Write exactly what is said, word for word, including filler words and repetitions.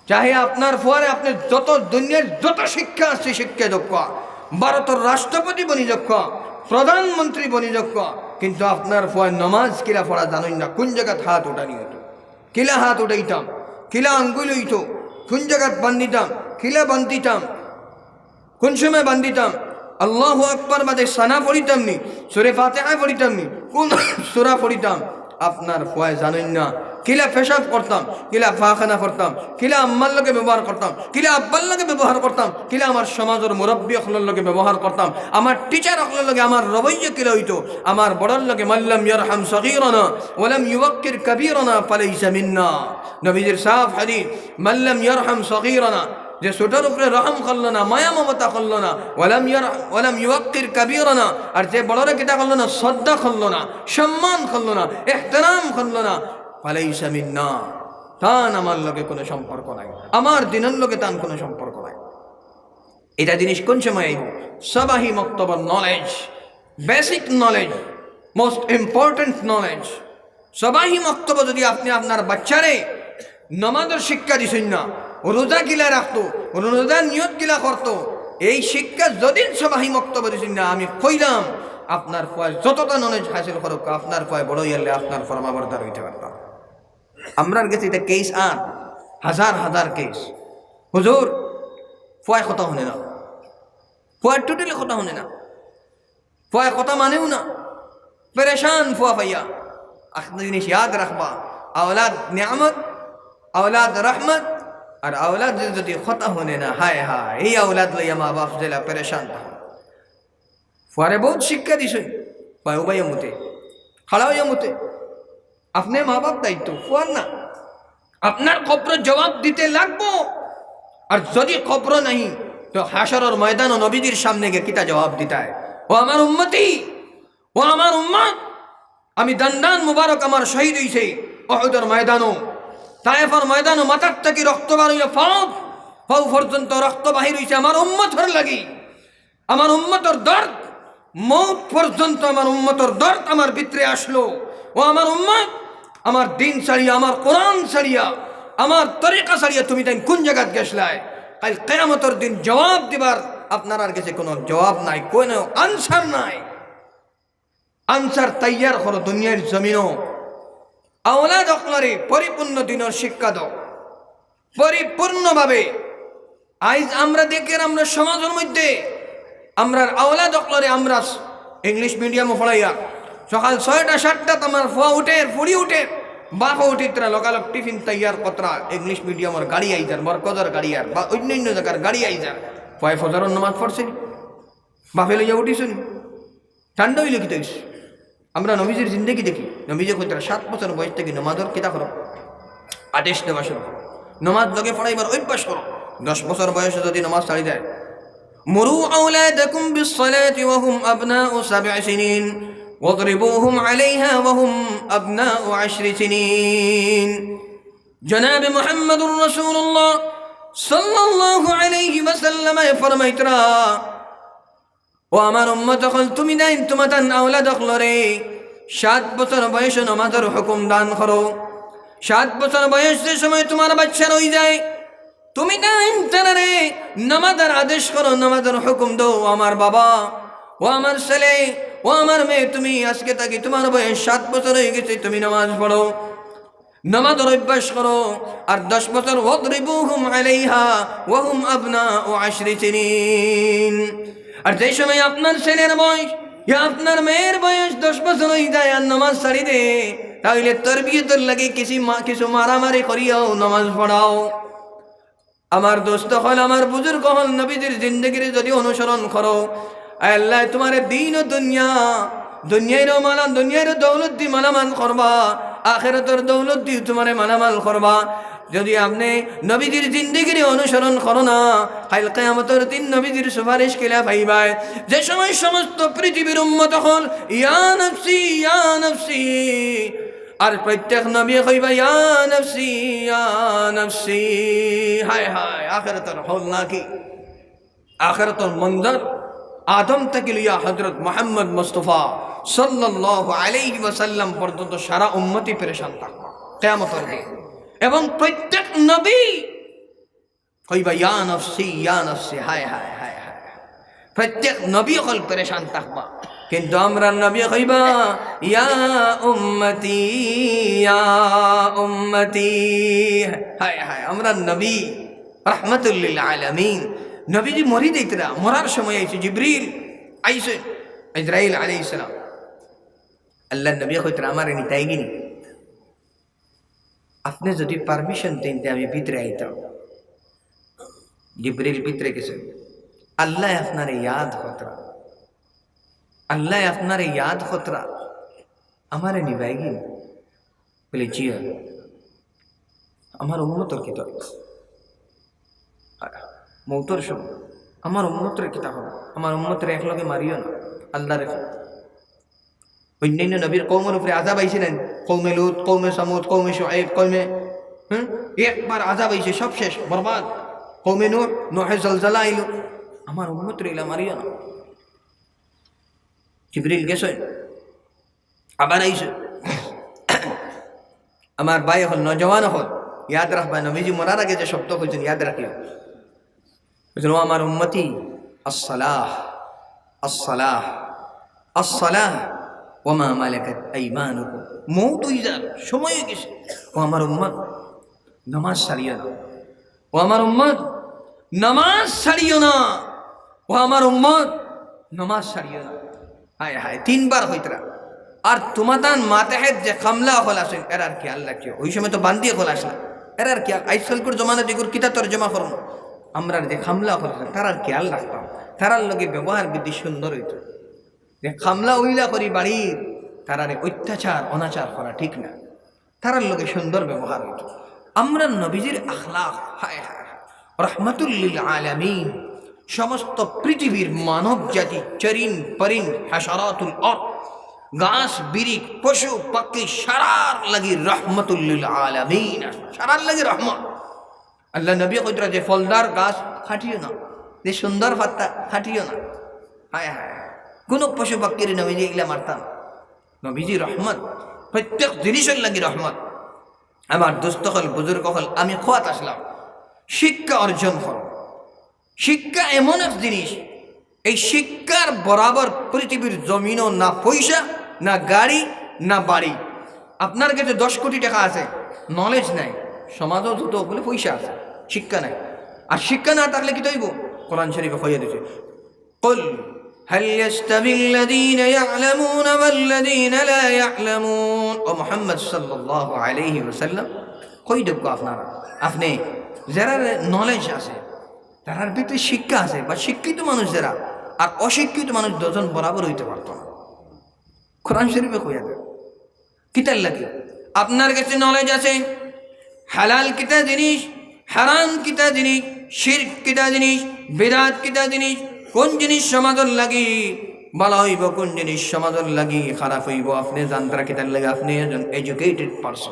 চাহে আপনার ফুয়ারে আপনে যত দুনিয়ার যত শিক্ষা আছে শিক্ষা দেউক্কা, ভারতর রাষ্ট্রপতি বনি যাউক্কা, প্রধানমন্ত্রী বনি যাউক্কা, কিন্তু আপনার ফুয়ায় নমাজ কিলা পড়া জানইন না, কুন জাগাত হাত উঠানি অইতো, কিলা হাত উঠাইতাম, কিলা আঙ্গুল অইতো, কুন জাগাত বান্ধিতাম, কিলা বান্ধিতাম, কুন সময় বান্ধিতাম, আল্লাহু আকবার বাদে সানা পড়িতাম নি, সূরা ফাতিহা পড়িতাম নি, কুন সূরা পড়িতাম, আপনার ফুয়ায় জানইন না। কিলা পেশাব করতাম, কিলা পায়খানা করতাম, কিলা আম্মার লগে ব্যবহার করতাম, কিলা আব্বার লগে ব্যবহার করতাম, কিলা আমার সমাজর মুরব্বি অকলর লগে ব্যবহার করতাম, আমার টিচার অকলর লগে আমার রবইয়া কিলা অইতো, আমার বড়র লগে, মাল্লাম ইয়ারহাম সগীরানা ওয়ালাম ইউওয়াক্কির কাবীরানা ফালাইসা মিন্না। নবীজির সাফ হাদিস, মাল্লাম ইয়ারহাম সগীরানা, যে ছোটর উপরে রহম করলো না, মায়া মমতা করলো না, ওয়ালাম ইয়ার-, ওয়ালাম ইউওয়াক্কির কাবীরানা, আর যে বড়রে কিতা করলো না, শ্রদ্ধা করলো না, সম্মান করলো না, ইহতিরাম করলো না, ফালাইসা মিন্না, তান আমার লগে কুনু সম্পর্ক নাই, আমার দিনর লগে তান কুনু সম্পর্ক নাই। ইটা জিনিস কুন সময় আইবো? সবাহি মক্তবর knowledge, basic knowledge, most important knowledge। সবাহি মক্তব যদি আপনে আপনার বাচ্চারে নমাজর শিক্ষা দিছইন না, রোজা কিলা রাখতো, রোজার নিয়ত কিলা করতো, এই শিক্ষা যদি সবাহি মক্তব দিছইন না, আমি কইলাম, আপনার ফুয়ায় যতটা knowledge হাসিল করউক, আপনার ফুয়ায় বড় অইলে আপনার ফরমাবরদার অইতে পারতা না। আমরার গেছে ইটা case আর হাজার হাজার case। হুজুর, ফুয়ায় কথা হুনে না, ফুয়ায় totally কথা হুনে না, ফুয়ায় কথা মানেও না, পেরেশান ফুয়া পাইয়া। একটা জিনিস ইয়াদ রাখবা, আওলাদ নিয়ামত, আওলাদ রহমত, আর আওলাদ যদি কথা হুনে না, হায় হায়, এই আওলাদ লইয়া মা বাপ যেলা পেরেশান থাকইন। ফুয়ারে বউত শিক্ষা দিছইন, ফুয়ায় উবাইয়া মুতে, খাড়া অইয়া মুতে। আপনে মা বাপ দায়িত্ব, ফুয়ার না। আপনার কবরো জবাব দিতে লাগবো। আর যদি কবরো নাই, তো হাশরর ময়দানো নবীজির সামনে গিয়া কিতা জবাব দিতায়? ও আমার উম্মতি, ও আমার উম্মত, আমি দান্দান মুবারক আমার শহীদ অইছে উহুদর ময়দানো, তায়েফর ময়দানো মাথার থাকি রক্ত বার অইয়া পাও, পাও পর্যন্ত রক্ত বাহির অইছে আমার উম্মতর লাগি। আমার উম্মতর দর্দ, মউত পর্যন্ত আমার উম্মতর দর্দ আমার ভিতরে আসলো। ও আমার উম্মত, আমার দিন ছাড়িয়া, আমার কোরআন ছাড়িয়া, আমার তরিকা ছাড়িয়া তুমি তাইন কুন জাগাত গেছলায়? কাইল কিয়ামতর দিন জবাব দিবার আপনারার গেছে কুনু জবাব নাই, কুনু answer নাই। Answer তৈয়ার করো দুনিয়ার জমিনো। আওলাদ অকলরে পরিপূর্ণ দিনর শিক্ষা দেও, পরিপূর্ণভাবে। আইজ আমরা দেখিয়ার আমরা সমাজর মধ্যে আমরার আওলাদ অকলরে আমরা English medium-ও পড়াইয়ার। সকাল ছয়টা সাতটাত আমার ফুয়া উঠের, ফুড়ি উঠের, বাপও উঠিত্রা, লগালগ টিফিন তৈয়ার করত্রা, English medium-র গাড়ি আইযার, মরকজর গাড়ি আর বা অইন্য অইন্য জাগার গাড়ি আইযার। ফুয়ায় ফজরর নমাজ পড়ছে নি? বাপে লইয়া উঠিছে নি? ঠান্ডা অইলে কিতা অইছে? আমরা নবীজির জিন্দেগি দেখি, নবীজি কইতরা সাত বছর বয়স থাকি নমাজর কিতা করো? আদেশ দেওয়া শুরু করো, নমাজ লগে পড়াইবার অভ্যাস করো। দশ বছর বয়সে যদি নমাজ ছাড়ি দেয়, মুরু আওলাদাকুম বিসসালাতি ওয়া হুম আবনাউ সাবই সিনিন, ওয়াদরিবুহুম আলাইহা ওয়া হুম আবনাউ আশরি সিনিন। জনাবে মুহাম্মাদুর রাসূলুল্লাহ সাল্লাল্লাহু আলাইহি ওয়াসাল্লামে ফরমাইতরা, ও আমার উম্মত অকল, তুমি তাইন তুমাতান আওলাদ অকলরে সাত বছর বয়সে নমাজর হুকুম দান করো। সাত বছর বয়স যে সময় তুমার বাচ্চার অই যায়, তুমি তাইন তারারে নমাজর আদেশ করো, নমাজর হুকুম দেও। ও আমার বাবা, ও আমার ছেলে, ও আমার মেয়ে, তুমি আজকে থাকি তুমার বয়স সাত বছর অই গেছে, তুমি নমাজ পড়ো। নমাজর অভ্যাস করো। আর দশ বছর, ওয়াদরিবুহুম আলাইহা ওয়া হুম আবনাউ আশরি সিনিন। আর যে সময় আপনার ছেলের বয়স ইয়া আপনার মেয়ের বয়স দশ বছর অই যায় আর নমাজ ছাড়ি দে, তাইলে তরবিয়তর লাগি কিছু মা-, কিছু মারামারি করিয়াও নমাজ পড়াও। আমার দোস্ত অকল, আমার বুজুর্গ অকল, নবীজির জিন্দেগিরে যদি অনুসরণ করো, আয় আল্লায় তুমারে দিন ও দুনিয়া, দুনিয়ারও মালা, দুনিয়ারও দৌলত দি মালামাল করবা, আখেরাতর দৌলত দি তুমারে মালামাল করবা। যদি আপনে নবীজির জিন্দেগিরে অনুসরণ করো না, কাইল কিয়ামতর দিন নবীজির সুপারিশ কিলা পাইবায়? যে সময় সমস্ত পৃথিবীর উম্মত অকল ইয়া নফসি, ইয়া নফসি, আর প্রত্যেক নবীয়ে কইবা, "ইয়া নফসি, ইয়া নফসি।" হায় হায়, আখেরাতর হল নাকি? আখেরাতর মঞ্জর আদম থাকি লইয়া হযরত মুহাম্মদ মুস্তাফা সাল্লাল্লাহু আলাইহি ওয়াসাল্লাম পর্যন্ত সারা উম্মতই পেরেশান থাকবা কিয়ামতর দিন। এবং প্রত্যেক নবী কইবা, "ইয়া নফসি, ইয়া নফসি, হায়, হায়, হায়, হায়।" প্রত্যেক নবী অকল পেরেশান থাকবা, কিন্তু আমরার নবী কইবা, "ইয়া উম্মতি, ইয়া উম্মতি।" হায়, হায়, আমরার নবী রহমাতুল লিল আলামিন। নবীজি মরি যাইতরা, মরার সময় আইছে জিবরিল, আইছে ইসরাইল আলাইহিস সালাম। আল্লাহর নবী কইতরা, "আমারে নিতাইগিনি।" আপনে যদি permission দেইন, তে আমি ভিতরে আইতাম। জিবরিল ভিতরে গেছে। "আল্লায় আপনারে ইয়াদ করতরা, আল্লায় আপনারে ইয়াদ করতরা, আমারে নিবায়গি?" বলে, "জি অয়।" "আমার উম্মতর কিতা অইবো? মৌতর সময় আমার উম্মতরে কিতা করবো? আমার উম্মতরে একলগে মারিও না, আল্লাহ রেখো।" অন্যান্য নবীর কওমর উপরে আযাব আইছে না? কওমে লূত, কওমে সামুদ, কওমে শুআইব, কওমে, হুম? একবার আযাব আইছে, সব শেষ, বরবাদ। কওমে নূহ, নূহে জলজালা আইলো। আমার উম্মতরে ইলা মারিও না। জিবরিল গেছে, আবার আইছে। আমার ভাই অকল, নওজোয়ান অকল, ইয়াদ রাখবা, নবীজি মরার আগে যে শব্দ কইছেন, ইয়াদ রাখিও। বুঝলেন, "ও আমার উম্মতি, আসসালাহ, আসসালাহ, আসসালাহ, ওয়া মা মালাকাত আইমানুকুম।" মউত অই যার সময় অই গেছে। ও আমার উম্মত, নামাজ ছাড়িও না। ও আমার উম্মত, নামাজ ছাড়িও না। ও আমার উম্মত, নামাজ ছাড়িও না। হায় হায়, তিনবার কইতরা। আর তুমাতান মাতেহেত যে কামলা অকল আছইন, এরার খিয়াল রাখিও। ওই সময় তো বান্দি অকল আছলা, এরার খিয়াল। আইজকালকুর জমানাত ইগুর কিতা তর্জমা করমু? আমরার যে কামলা অকল আছইন, তারার খিয়াল রাখতাম, তারার লগে ব্যবহার বিধি সুন্দর অইতো। যে কামলা অইলা করি বাড়ির, তারারে অত্যাচার অনাচার করা ঠিক না। তারার লগে সুন্দর ব্যবহার অইতো। আমরার নবীজির আখলাক, হায় হায় হায়, রহমাতুল লিল আলামিন, সমস্ত পৃথিবীর মানব জাতি, চরিন পরিন, হাশারাতুল আরদ, গাছ বিরিক, পশু পাখি, সারার লাগি রহমাতুল লিল আলামিন, সারার লাগি রহমত। আল্লাহ নবী কইতরা যে ফলদার গাছ কাটিও না, যে সুন্দর পাতা কাটিও না। হায় হায় হায়, কুনু পশু পাখিরে নবীজি ইলা মারতা না। নবীজি রহমত, প্রত্যেক জিনিসর লাগি রহমত। আমার দোস্ত অকল, বুজুর্গ অকল, আমি কওয়াত আছলাম, শিক্ষা অর্জন করো। শিক্ষা এমন এক জিনিস, এই শিক্ষার বরাবর পৃথিবীর জমিনো না পয়সা, না গাড়ি, না বাড়ি। আপনার গেছে দশ কোটি টেকা আছে, knowledge নাই, সমাজো যত বলে পয়সা আছে, শিক্ষা নাই। আর শিক্ষা না থাকলে কিতা অইবো? কোরআন শরীফে কইয়া দিছে, "কুল হাল ইয়াস্তাবিল্লাযীনা ইয়া'লামুনা ওয়াল্লাযীনা লা ইয়া'লামুন।" ও মুহাম্মদ সাল্লাল্লাহু আলাইহি ওয়াসাল্লাম, কই দেউক্কা আপনারা, আপনে যেরার knowledge আছে, তারার ভিতরে শিক্ষা আছে, বা শিক্ষিত মানুষ যেরা, আর অশিক্ষিত মানুষ দুইজন বরাবর অইতে পারতো না। কোরআন শরীফে কইয়া দেয়। কিতার লাগি? আপনার গেছে knowledge আছে, হালাল কিতা জিনিস, হারাম কিতা জিনিস, শিরক কিতা জিনিস, বিদআত কিতা জিনিস, কুন জিনিস সমাজর লাগি ভালা অইবো, কুন জিনিস সমাজর লাগি খারাপ অইবো, আপনে জানতরা কিতার লাগি, আপনে একজন educated person।